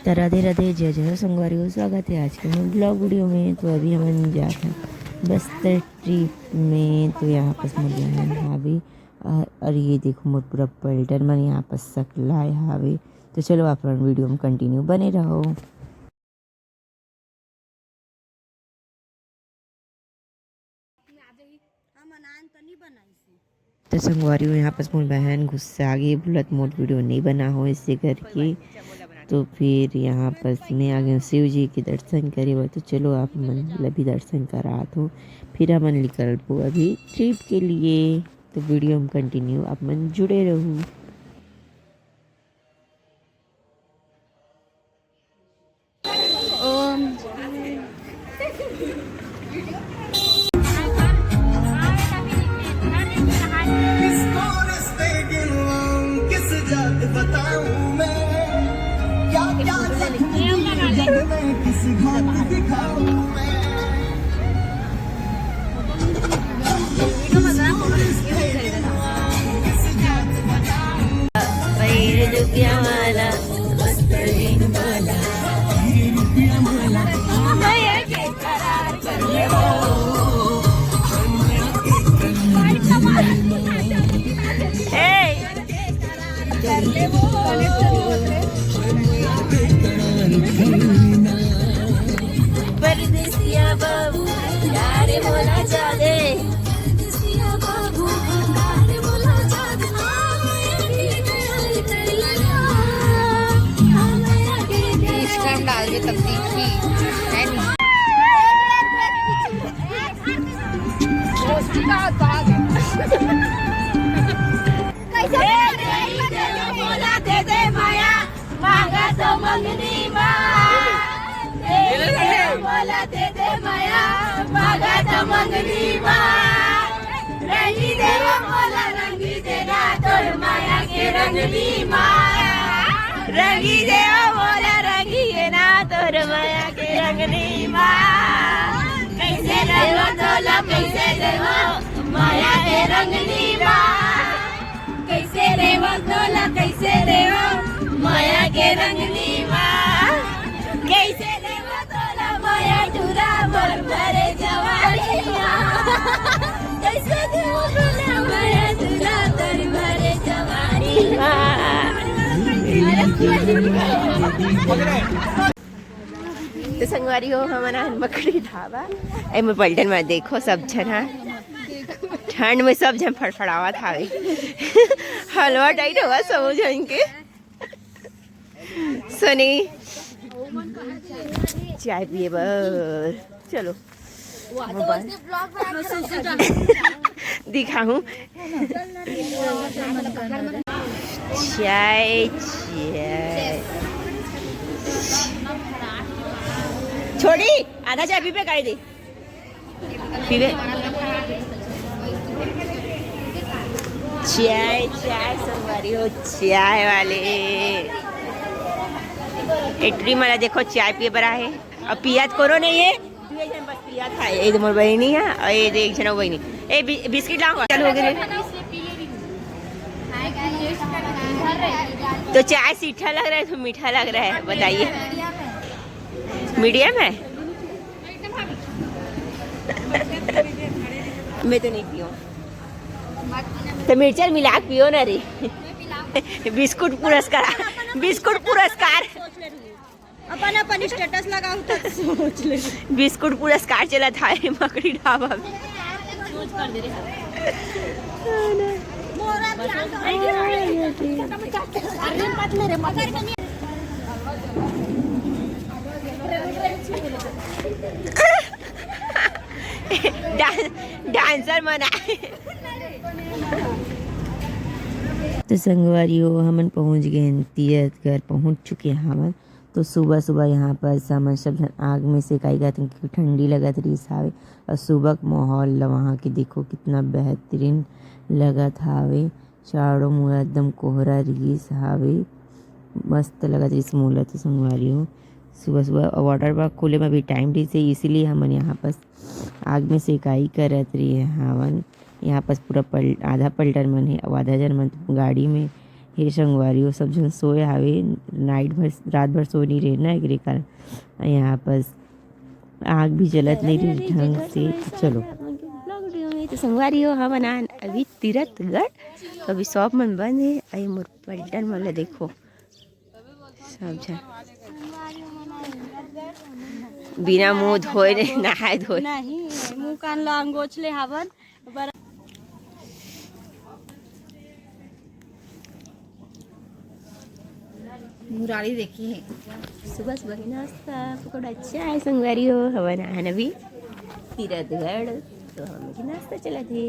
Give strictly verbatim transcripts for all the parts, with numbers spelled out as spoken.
त राधे राधे, जय जय हो संगवारी हो, स्वागत है आज के मोर vlog video में। तो अभी हमन जात हन बस्तर trip में, तो यहाँ पास मोर बहन हावे, अ, और ये देखो मोर पूरा पलटन मन यहाँ पास सकलाए हावे। तो चलो आप मन video में continue बने रहो। तो संगवारी हो, यहाँ पास मोर बहन गुस्सा आ गई, बोलत मोर video नहीं बना हो इसे करके। तो फिर यहाँ पास मैं आ गई हूँ शिव जी के दर्शन करे बर। तो चलो आप मन ला भी दर्शन करात हो, फिर हमन निकलबो अभी trip के लिए। तो video में continue आप मन जुड़े रहू। ओम। किसको रिश्ते गिनवाऊं, किस जात बताऊं मैं, क्या क्या जख्म दिए जग में, किस घात दिखाऊं मैं। परदेसिया बाबू, यारे बोला जादे। इस टाइम डाल दे तब दिखी, है नहीं? कैसे बोला दे दे माया, मांगा तो मंगनी मा। बोला दे दे माया, मांगा तो मंगनी मा। रंगी देवा बोला रंगी देना तोर माया के रंगनी मा। रंगी देवा बोला रंगी देना तोर माया के रंगनी मा। कैसे देवा तोला कैसे देवा माया के रंगनी मा। कैसे रेवा तोला कैसे रेवा माया के रंगनी मा। कैसे रेवा तोला माया टूरा मोर भरे जवानी मा। कैसे रेवा तोला माया टूरा मोर भरे जवानी मा। तो संगवारी हो, हमन आन मकड़ी ढाबा। ए, मैं पलटन में देखो, सब झन हा ठंड में सब झन फड़फड़ावत हावे। हलवा टाइट होगा सब झन के। सनी चाय पिए बर चलो। दिखाऊं। चाय, चाय। छोड़ी, आधा चाय पी पे काई दे। पीबे। चाय, चाय, संगवारी हो, चाय वाले। एटरी मला देखो, चाय पिए बर आहे। अब पियात कोनो नहीं है। दुए झन बस पियात है। ए दे मोर बहिनी है, और ए दे एक झन बहिनी। ए बि-, बिस्किट लाओ, चालू हो गए। तो चाय सीठा लग रहा है, तो मीठा लग रहा है, बताइए। मीडियम है। मैं तो नहीं पीऊँ। तो मिर्चा मिला के पियो ना रे। बिस्कुट पुरस्कार, बिस्कुट पुरस्कार। अपन अपन status लगाओ तो सोच ले। बिस्कुट पुरस्कार चला था रे मकड़ी ढाबा में। डां-, डांसर मन आए। तो संगवारी हो, हमन पहुंच गए हन तीरथ घर, पहुंच चुके हवन। तो सुबह सुबह यहाँ पर हमन सब झन आग में सेकाई करत हन, क्योंकि ठंडी लगत रहिस हावे। और सुबह के माहौल ल वहाँ के देखो, कितना बेहतरीन लगत हावे। चारों मुड़ा एकदम कोहरा रिहिस हावे, मस्त लगत रिहिस मोला तो संगवारी हो। सुबह सुबह water park खुले में अभी time रहिस हे, इसीलिए हमन यहाँ पास आग में सेकाई करत रहे हावन। यहाँ पास पूरा पल-, आधा पलटन मन हे, अउ आधा जन मन गाड़ी में हे संगवारी हो, सब झन सोए हावे, नाइट भर, रात भर सोए नहीं रहे ना, एकरे कारण। यहाँ पर आग भी जलत नहीं रही ढंग से। तो चलो, vlog video में तो संगवारी हो, हमन आन अभी तीरथगढ़, तो अभी शॉप मन बंद है। अरे मोर पलटन वाला देखो, सब झन बिना मुंह धोए, नहाए धोए। नहीं, मुंह कान ला अंगोछ ले हावन। मुरारी देखी है। सुबह सुबह के नाश्ता, पकौड़ा, चाय, संगवारी हो, हमन आन अभी तीरथगढ़, तो हमन के नाश्ता चलत हे।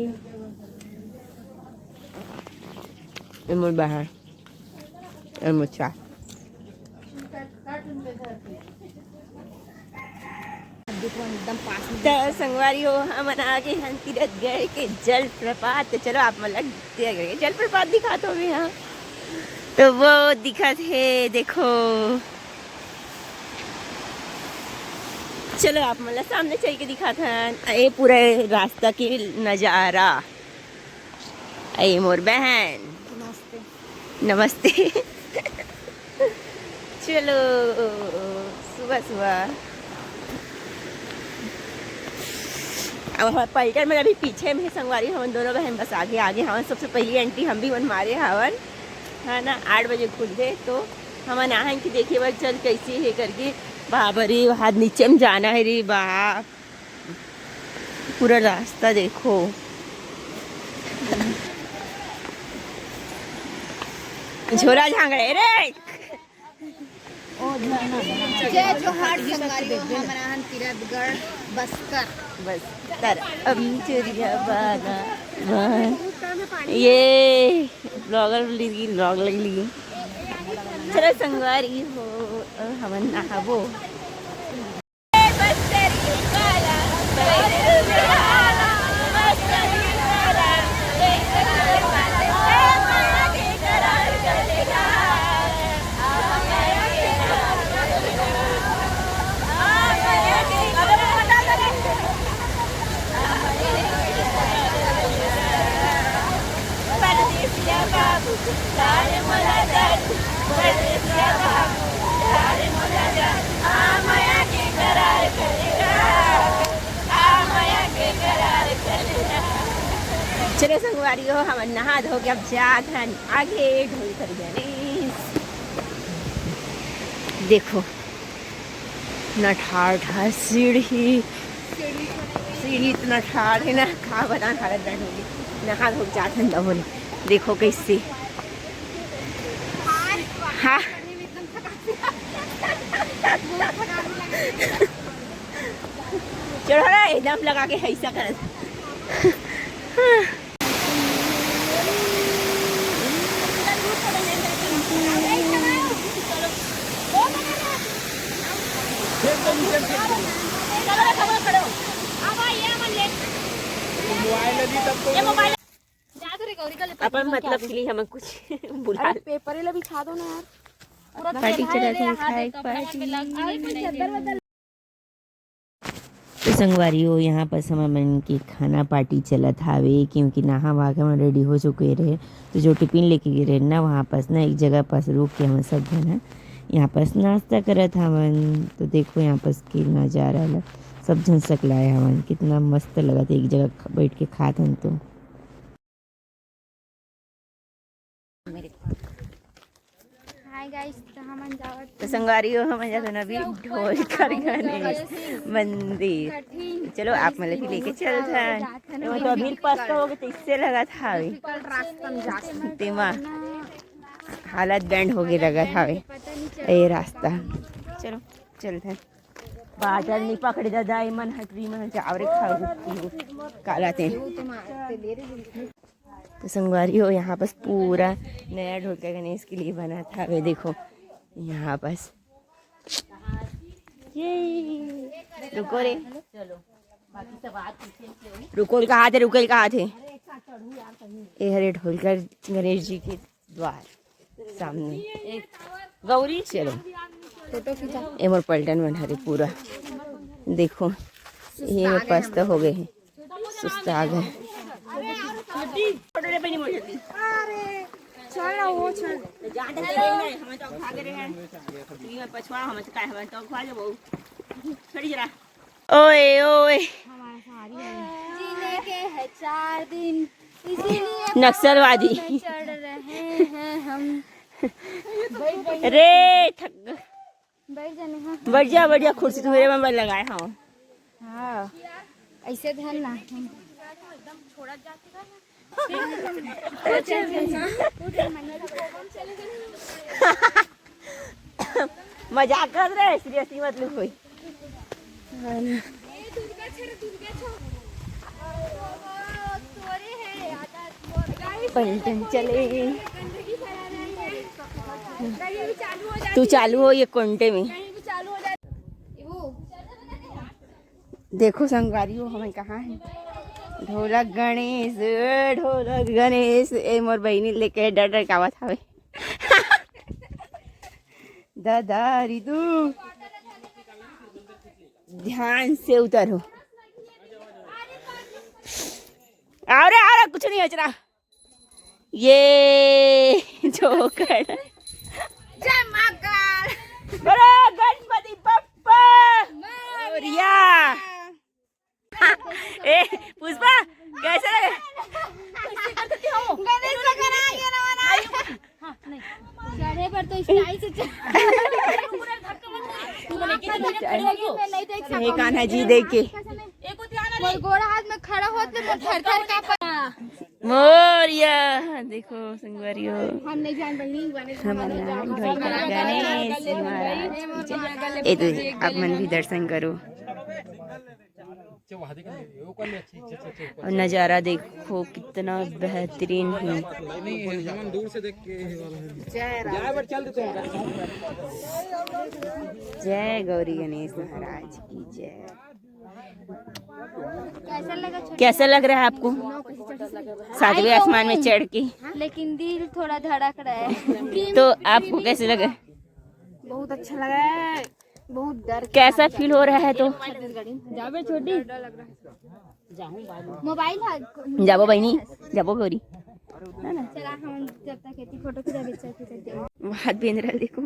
ए मोर बहन, ए मोर चाय। एकदम पास में। तो संगवारी हो, हमन आ गे हन तीरथगढ़ के जलप्रपात। तो चलो, आप मन ला तीरथगढ़ के जलप्रपात दिखात हों मैं, हाँ। तो वो दिखत हे, देखो। चलो, आप मन ला सामने चल के दिखात हन, ये पूरा रास्ता के नजारा। ए मोर बहन। नमस्ते। नमस्ते। चलो, सुबह सुबह। अब हम पलटन में अभी पीछे में हे संगवारी, हमन दोनों बहन बस आगे आगे हवन। सबसे पहली entry हम भी मन मारे हवन, है ना, आठ बजे खुलथे, तो हमन आहन कि देखे बर चल कैसे हे करके। बाबा रे, वहाँ नीचे में जाना है रे बाप। पूरा रास्ता देखो, झोला झांगड़े रे। जय जोहार संगवारी हो, हमन आहन तीरथगढ़ बस्तर। बस्तर, अमचुरिया बागा, वाह। ये vlogger लगी, vlog लगी। चलो संगवारी हो, अब हमन नहाबो। चलो संगवारी हो, हमन नहा धो के अब जात हन आगे ढोलकर गणेश। देखो, इतना ठाढ़ ठाढ़ सीढ़ी, सीढ़ी इतना ठाढ़ है ना, का बताएं, हालत bad हो गई। नहा धो के जात हन दबो ने, देखो कैसे। हाँ। चढ़ो ना, एकदम लगा के ऐसा करत। अपन मतलब के लिए हम कुछ बुला। अरे, पेपर ला बिछा दो ना यार। पूरा party चलत हे, खाए के party। तो संगवारी हो, यहाँ पर हमन मन के खाना party चलत हावे, क्योंकि नहा वहा के हमन ready हो चुके रहे। तो जो टिफिन लेके गए रहे ना, वहाँ पास ना एक जगह पास रुक के हमन सब झन ह यहाँ पास नाश्ता करत हवन। तो देखो यहाँ पास के नजारा ला, सब झन सकलाए हवन, कितना मस्त लगत हे एक जगह ख-, बैठ के खात हन तो। हाय गाइस, तो हमन जावत तो संगवारी हो, हमन जात हन अभी ढोलकर गणेश मंदिर। चलो, आप मन ला भी लेके चलत हन। वो तो अभी पस्त हो गए, तो इससे लगत हावे। तेमा हालत bad हो गए लगत हावे। ये रास्ता, चलो चलत हन। बाटल नहीं पकड़े दादा, ये मन हटरी मन चावरे खाओ काला ते। तो संगवारी हो, यहाँ पास पूरा नया ढोलकर गणेश के लिए बना था। वे देखो यहाँ पास, ये रुको रे, रुकोल कहा थे, रुकोल कहा थे। ये हरे ढोलकर गणेश जी के द्वार सामने। गौरी चलो। फोटो खींचा। ए मोर पलटन मन हरे पूरा। देखो, ये मेरे पास तो हो गए हैं। सुस्ता गए। फोटो ले बनी मोर जल्दी। चल ना, वो चल। तो जान दे रहे हैं, हमें तो खा के रहे हैं। ये पछवा, हमें तो काय, हमें तो खा ले वो। छोड़ी जरा। ओए, ओए। जीने के है चार दिन, इसीलिए नक्सलवादी। पाँव में चढ़ रहे हैं हम। रे, थक ग- बैठ जाने, हाँ। बैठ जा, बैठ जा, कुर्सी तुम्हारे में लगाए, हाँ। हाँ, ऐसे ध्यान ना। मजाक कर रहे, सीरियसली मत लो कोई। पलटन चले। तू चालू हो ये कोंटे में। देखो संगवारी हो, हमें कहाँ है ढोलक गणेश, ढोलक गणेश। ए मोर बहिनी लेके डर डर के आवत हवे। दादा रिदू, ध्यान से उतरो। अरे अरे, कुछ नहीं बच रहा। ये जोकर। जय माँ काल। बोलो गणपति बप्पा मोरया। ए पुष्पा, कैसे लगे? गणेश बप्पा, ये नवा नवा। हाँ, नहीं। चढ़े पर तो स्टाइल से चढ़। मैं नहीं देख सकता। हे कान्हा जी, देख के। मोर गोड़ हाथ में खड़ा होत ले, मोर थर थर कांपत। मोरया, देखो संगवारी हो। हम नहीं जान बहिनी, गणेश हमारा भगवान ढोलक गणेश महाराज की जय। ए दीदी, आप मन भी दर्शन करो। और नज़ारा देखो कितना बेहतरीन है। जय गौरी गणेश महाराज की जय। कैसा लग रहा है आपको सातवें आसमान में चढ़ के? लेकिन दिल थोड़ा धड़क रहा है। तो आपको कैसे लगा? बहुत अच्छा लगा है, बहुत डर। कैसा फील हो रहा है तो? जाबे छोटी। मोबाइल है। जाबो बहिनी, जाबो गौरी। चला हम जब तक एती फोटो खींचा, बेचा खींचा। हाथ बेंद रहा, देखो।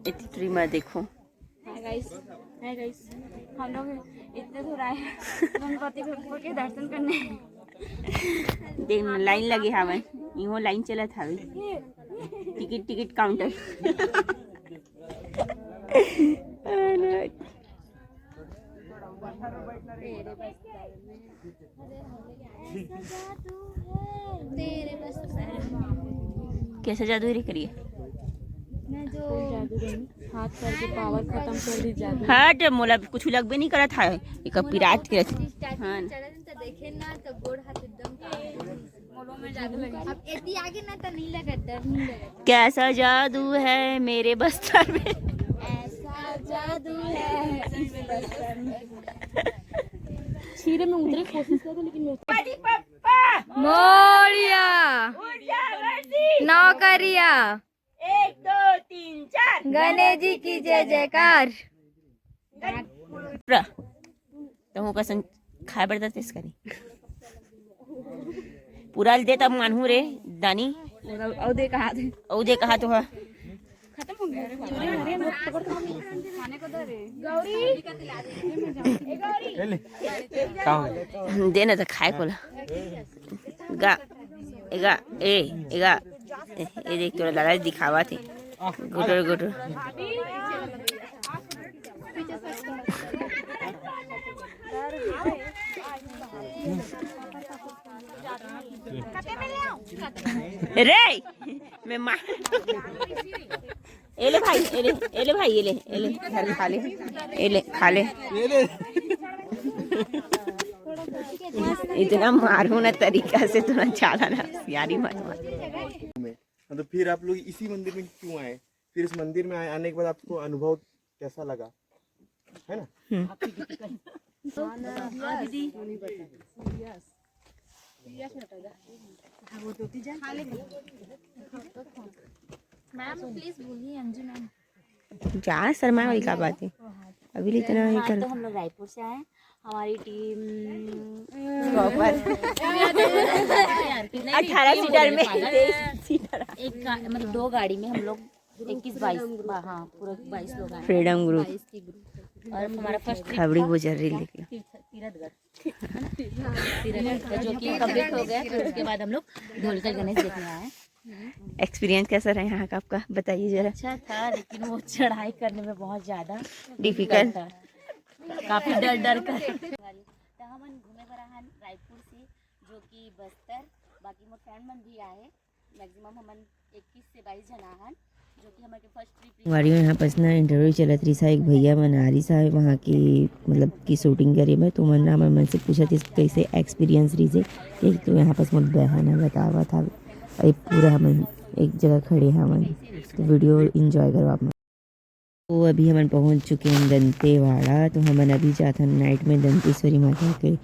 एती ट्री में देखो। हाय गाइस, हाय गाइस, हम लोग इतने दूर आए हैं गणपति बप्पा के दर्शन करने। देख, लाइन लगे हवे, इहो लाइन चलत हवे। Ticket, ticket counter. कैसा जादू है रे करिए? मैं जो हाथ करके पावर खत्म कर दी जादू। हट, मोला कुछ लगबे नहीं करत है। एक पिरात के। हाँ। देखे ना तो गोड़ हाथ एकदम। अब एती आगे ना तो नहीं लगा, डर नहीं लगा। कैसा जादू है मेरे बस्तर में। ऐसा जादू है। छीरे में उतरे कोशिश करते लेकिन मैं मोरिया। नौकरिया। एक, दो, तीन, चार। गणेश जी की जय जयकार। पूरा। तो हूँ कसन खाए बर दे तेस करी। पूरा दे तब मानहू रे दानी। औ दे कहा थे। औ दे कहा तो है। का हो? दे ना तो खाए कोला। गा, एगा, ए, एगा, ए, ए देख तोरा दादा दिखावा थे। गुटर, गुटर। रे, मैं मार। एले भाई, एले, एले भाई, एले, एले, घर में खा ले, एले, खा ले। इतना मारू ना तरीका से, तो ना ज्यादा ना होशियारी मत मार। मतलब, फिर आप लोग इसी मंदिर में क्यों आए? फिर इस मंदिर में आए, आने के बाद आपको अनुभव कैसा लगा, है ना? हम्म। मैम, प्लीज बोलिए, अंजू मैम। जा, शर्मा वाली का बात है। अभी ले इतना ही हाँ, कर। तो हम लोग रायपुर से आए हैं। हमारी टीम प्रॉपर अठारह सीटर में, तेईस सीटर। एक गा-, मतलब, दो गाड़ी में हम लोग इक्कीस बाईस, हाँ, पूरा बाईस लोग आए। Freedom group. बाईस की ग्रुप। और हमारा फर्स्ट ट्रिप खबड़ी था गुजर रही, लेकिन तीर्थ, तीर्थगढ़। तीर्थगढ़, जो कि कंप्लीट हो गया, फिर उसके बाद हम लोग ढोलकल गणेश देखने आए। एक्सपीरियंस कैसा रहा यहाँ का आपका, बताइए जरा। अच्छा था, लेकिन वो चढ़ाई करने में बहुत ज्यादा डिफिकल्ट था, काफी डर डर कर। तो हमन घूमे बर आहन रायपुर से, जो कि बस्तर, बाकी मोर फ्रेंड मन भी आए। मैक्सिमम हमन इक्कीस से बाईस झन आहन, जो कि हमर के फर्स्ट ट्रिप। संगवारी हो, यहाँ पास ना इंटरव्यू चलत रहिस हे, एक भैया मन आ रहिस हे वहाँ की, मतलब कि शूटिंग करे बर, तो मन हमर मन से पूछत रहिस कैसे एक्सपीरियंस रहिस हे। एक तो यहाँ पास मोर बहन ह बतावत हवे, अउ पूरा हमन एक जगह खड़े हवन, तो वीडियो एंजॉय करो आप मन। तो अभी हमन पहुँच चुके हैं दंतेवाड़ा, तो हमन अभी जाथन नाइट में दंतेश्वरी माता के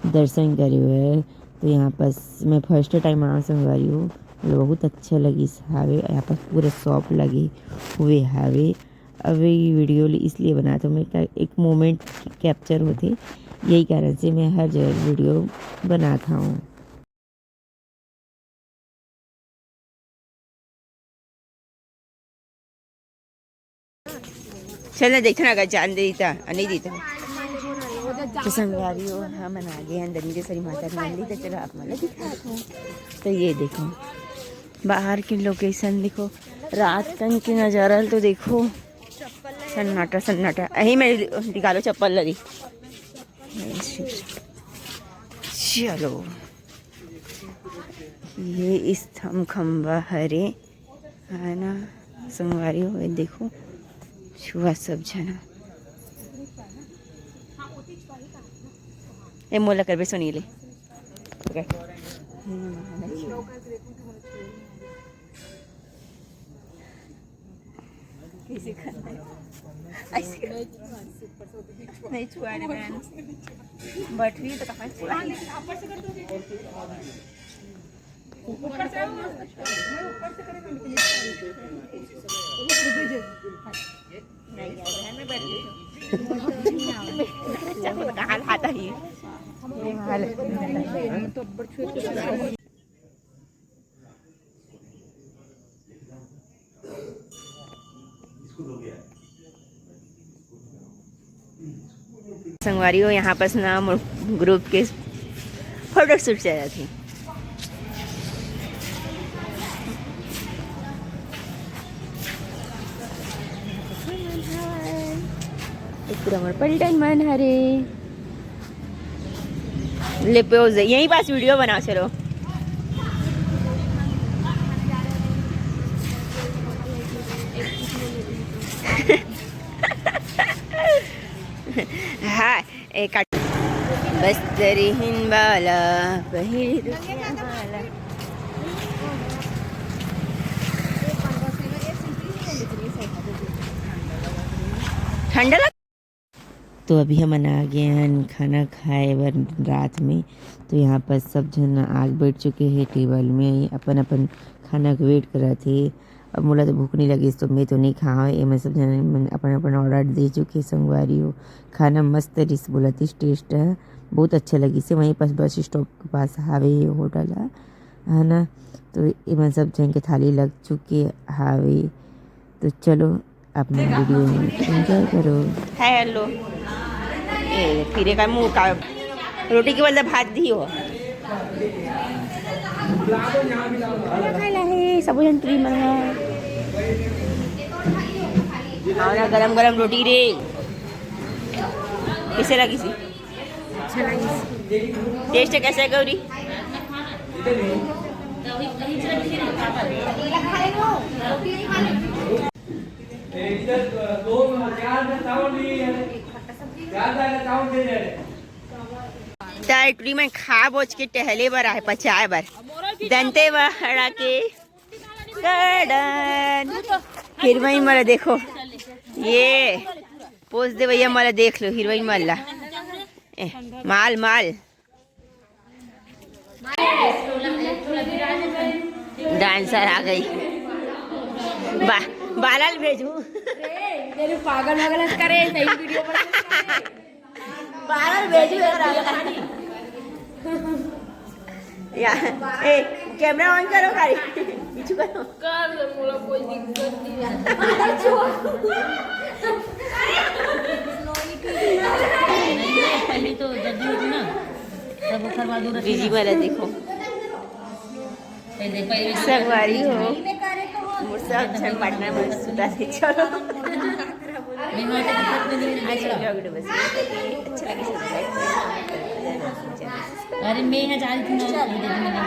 दर्शन करे बर। तो यहाँ पास मैं फर्स्ट टाइम आए संगवारी हो, मतलब बहुत अच्छा लगिस हावे। यहाँ पास पूरा शॉप लगे हुए हावे। अब ये वीडियो इसलिए बनात हूँ मैं, क्या एक मोमेंट कैप्चर होथे, यही कारण से मैं हर जगह वीडियो बनात हूँ। चल ना, देखना अगर जान देता, नहीं देता। तो संगवारी हो, हमन आ गए हैं दंतेश्वरी माता के मंदिर, तो चलो आप मन ला दिखात हूँ। तो ये देखो, बाहर की लोकेशन देखो, रात कन के नजारा तो देखो, सन्नाटा सन्नाटा। यही मैं निकालो चप्पल लगी। चलो, ये स्तंभ खंबा हरे, है ना संगवारी हो, ये देखो, छुआ सब झना। ए मोला करबे सुनीले। कैसे करना है? ऐसे कर। नहीं छुआ रे बहन। बैठ रही तो कहाँ छुआ? ऊपर से, ऊपर से करेगा, लेकिन नहीं यार, बहन, मैं बैठ रही हूँ। कहाँ लाता ही? ये हाल है। संगवारी हो, यहाँ पास ना मोर ग्रुप के फोटो शूट चलत हे। एक पूरा मोर पलटन मन हरे। ले पोज दे, यहीं पास वीडियो बनाओ, चलो। हाँ, एक बस्तरी हिन वाला, पहिली दुनिया वाला। ठंडा लग तो अभी हमन आ गए हन खाना खाए बर रात में। तो यहाँ पर सब झन आग बैठ चुके हैं टेबल में, अपन अपन खाना के वेट करत हे। अब मोला तो भूख नहीं लगिस, तो मैं तो नहीं खाओं। एमन सब झन मन अपन अपन ऑर्डर दे चुके हैं संगवारी हो। खाना मस्त रिस बोलतिस, टेस्ट है बहुत अच्छा लगिस हे। वहीं पास बस स्टॉप के पास हावे ये होटल है, है ना। तो एमन सब झन के थाली लग चुके हावे। तो चलो अपने वीडियो में एंजॉय करो। Hi hello. ए, फिर एक मुंह का रोटी के बदले भात दी हो। खाना खाए ला हे, सब जन ट्री मन ह। खाओ ना, गरम गरम रोटी रे। कैसे लगी सी? अच्छा लगी। टेस्ट कैसे है गौरी? चाय टुरी में खा बोच के टहले बर आए, पचाए बर। दंतेवाड़ा के गार्डन। हीरोइन मला देखो, ये पोज दे भैया, मला देख लो हीरोइन मला। ए, माल माल। डांसर आ गई। बा-, बाला ल भेजू। तेरे पागल वागल करे, सही वीडियो पर बार बार भेज भी करा। या, ए, कैमरा ऑन करो, कारी पीछू करो। कर ले, मोला कोई दिक्कत नहीं है। पहले तो जल्दी होती ना, तब ओकर बाद वो रखी बीजी ना। वाला देखो। पहले, पहले संगवारी हो, मोर से अच्छा पार्टनर मोर सुता से चलो। मैं वहाँ पे दिक्कत में नहीं अच्छा, रही। Vlog बस अच्छा लगे, subscribe करें। अरे, मैं यहाँ जा रही थी ना, ये देखो, मैंने